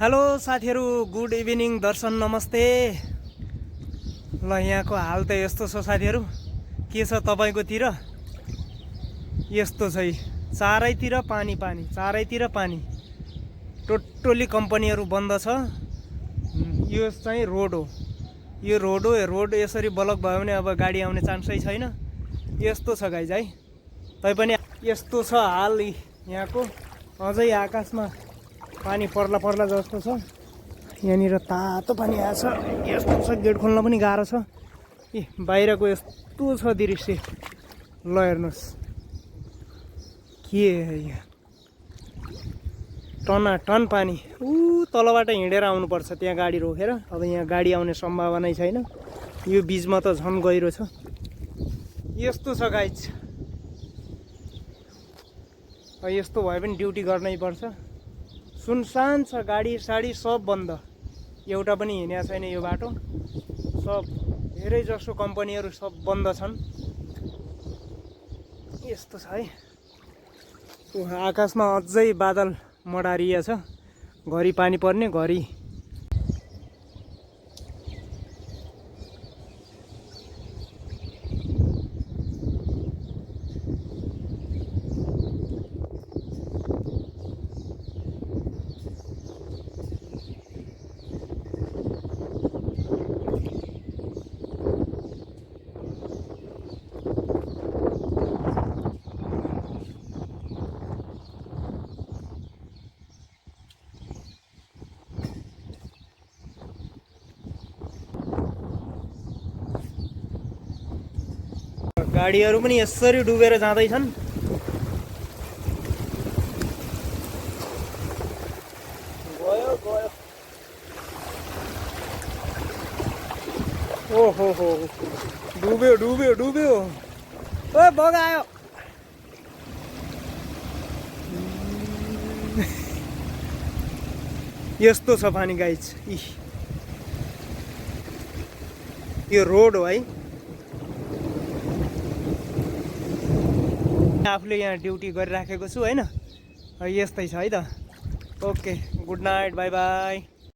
Hello साथीहरु, good evening, दर्शन नमस्ते। ल यहाँको हाल त यस्तो छ साथीहरु, के छ तपाईकोतिर? यस्तो छ, चारैतिर पानी पानी, चारैतिर पानी। टोटली कम्पनीहरु बन्द छ। यो चाहिँ रोड हो, यो रोड हो। रोड यसरी ब्लक भयो भने अब गाडी आउने चान्सै छैन। यस्तो छ गाइज है। तैपनि यस्तो छ हाल यहाँको। अझै आकाशमा पानी पर्ला पर्ला जस्तो छ। यहाँनिर तातो पानी आछ। यस्तो छ, गेट खोल्न पनि गाह्रो छ। बाहिरको यस्तो छ दृश्य। ल हेर्नुस् के यहाँ टना टन पानी। तलबाट हिँडेर आउनुपर्छ, त्यहाँ गाडी रोकेर। अब यहाँ गाडी आउने सम्भावनै छैन। यो बीचमा त झन् गहिरो छ। यस्तो छ गाइज। यस्तो भए पनि ड्युटी गर्नै पर्छ। सुनसान छ, गाडी साडी सब बन्द। एउटा पनि हिँडेको छैन यो बाटो। सब धेरै जसो कम्पनीहरु सब बन्द छन्। यस्तो छ है। आकाशमा अझै बादल मडारिया छ। घरि पानी पर्ने, घरि गाडीहरु पनि यसरी डुबेर जाँदैछन्। गयो गयो। ओहो हो, डुब्यो डुब्यो डुब्यो। ओ बगायो। यस्तो छ पानी गाइज। यो रोड हो है। आफूले यहाँ ड्युटी गरिराखेको छु हैन। यस्तै छ है त। Okay, good night, by by.